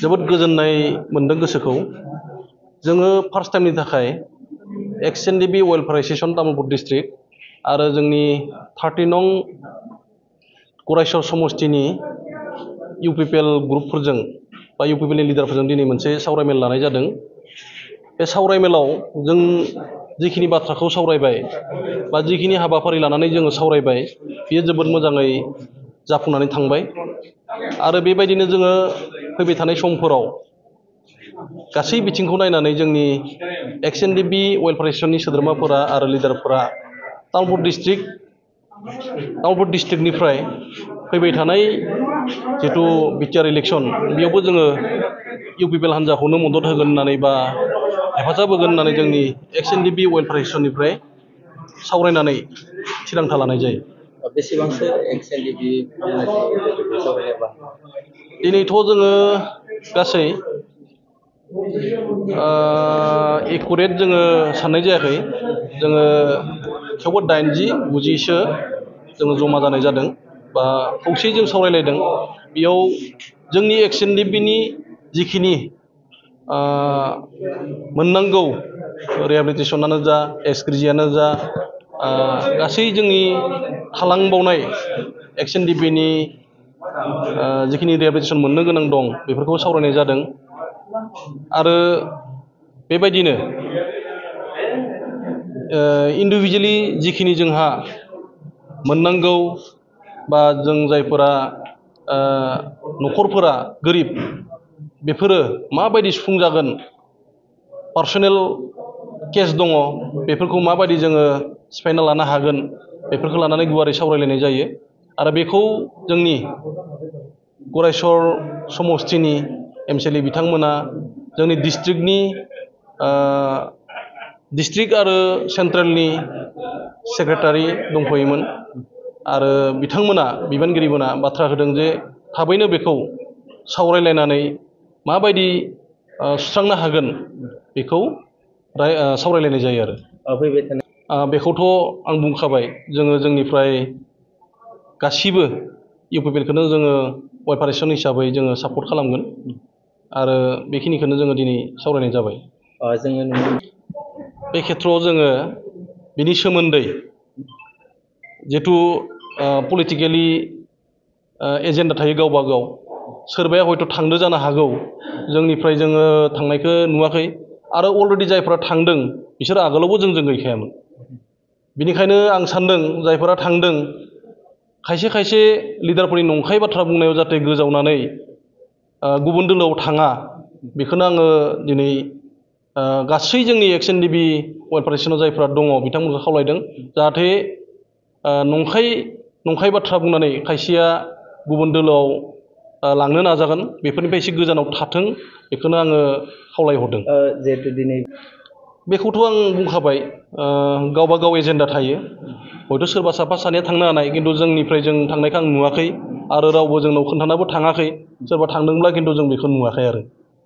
जोबोद गोजोननाय मोनदों गोसोखौ जोङो फार्स्ट टाइमनि थाखाय XNDB वेलफेयाराइजेसन तामुलपुर डिस्ट्रिक्ट आरो जोंनि 30 नं गरायसर समष्टिनि UPPL ग्रुपफोरजों बा UPPL लिडारफोरजों दिनै मोनसे सावरायमेल लानाय जादों। बे सावरायमेलाव जों जिखिनि बाथ्राखौ सावरायबाय बा जिखिनि हाबाफारि लानानै जोङो सावरायबाय बेयो जोबोद मोजाङै जाफुंनानै थांबाय आरो बेबायदिनो जोङो फैबाय थानाय समफोराव गासै बिथिंखौ नायनानै जोंनि XNDB वेलफेयाराइजेसननि सोद्रोमाफोरा आरो लिडारफोरा तामुलपुर डिस्ट्रिक्टनिफ्राय फैबाय थानाय जितु बिटिआर इलेक्सन बेयावबो जोङो UPPL हान्जाखौनो मदद होगोन होननानै बा हेफाजाब होगोन होननानै जोंनि XNDB वेलफेयाराइजेसननिफ्राय सावरायनानै थिरांथा लानाय जायो। बेसेबांसो XNDB दिनैथ' जोङो गासै एकुरेट जोङो साननाय जायाखै जोङो थेवबो 80-90सो जोङो जमा जानाय जादों बा खौसेयै जों सावरायलायदों। बेयाव जोंनि XNDBनि जिखिनि मोननांगौ रिहेबिलिटेसनानो जा एक्सग्रेजियानो जा गासै जोंनि थालांबावनाय XNDBनि जिखिनि रिहेबिलिटेसन मोननो गोनां दं बेफोरखौ सावरायनाय जादों आरो बेबायदिनो इन्डिभिजुवेलि जिखिनि जोंहा मोननांगौ बा जों जायफोरा न'खरफोरा गोरिब बेफोरो माबायदि सुफुंजागोन पार्सनेल केस दङ बेफोरखौ माबायदि जोङो सिफायना लानो हागोन बेफोरखौ लानानै गुवारै सावरायलायनाय जायो आरो बेखौ जोंनि गरायसर समष्टिनि MCLA बिथांमोना जोंनि डिस्ट्रिक्ट आरो सेन्ट्रेलनि सेक्रेटारि दंफैयोमोन आरो बिथांमोना बिबानगिरिमोना बाथ्रा होदों जे थाबैनो बेखौ सावरायलायनानै माबायदि सुस्रांनो हागोन बेखौ सावरायलायनाय जायो आरो बेखौथ' आं बुंखाबाय जोङो जोंनिफ्राय गासिबो UPPLखौनो जोङो वेलफेयाराइजेसन हिसाबै जोङो सापर्ट खालामगोन आरो बेखिनिखौनो जोङो दिनै सावरायनाय जाबाय। बे खेथ्रआव जोङो बिनि सोमोन्दै जिहेथु पलिटिकेलि एजेन्डा थायो गावबा गाव सोरबाया हयथ' थांदो जानो हागौ जोंनिफ्राय जोङो थांनायखौ नुवाखै आरो अलरेडि जायफोरा थांदों बिसोर आगोलावबो जोंजों गैखायामोन। बिनिखायनो आं सान्दों जायफोरा थांदों खायसे खायसे लिडारफोरनि नंखाय बाथ्रा बुंनायाव जाहाथे गोजावनानै गुबुन दोलोआव थाङा बेखौनो आङो दिनै गासै जोंनि XNDB वेलफेयाराइजेसनाव जायफोरा दङ बिथांमोनखौ खावलायदों जाहाथे नंखाय बाथ्रा बुंनानै खायसेया गुबुन दोलोआव लांनो नाजागोन बेफोरनिफ्राय एसे गोजानाव थाथों बेखौनो आङो खावलायहरदों। जिहेतु दिनै बेखौथ' आं बुंखाबाय गावबा गाव एजेन्डा थायो हयथ' सोरबा साफा सानैया थांनो हानाय खिन्थु जोंनिफ्राय जों थांनायखौ आं नुवाखै आरो रावबो जोंनाव खोन्थानाबो थाङाखै सोरबा थांदोंब्ला खिन्थु जों बेखौ नुवाखै आरो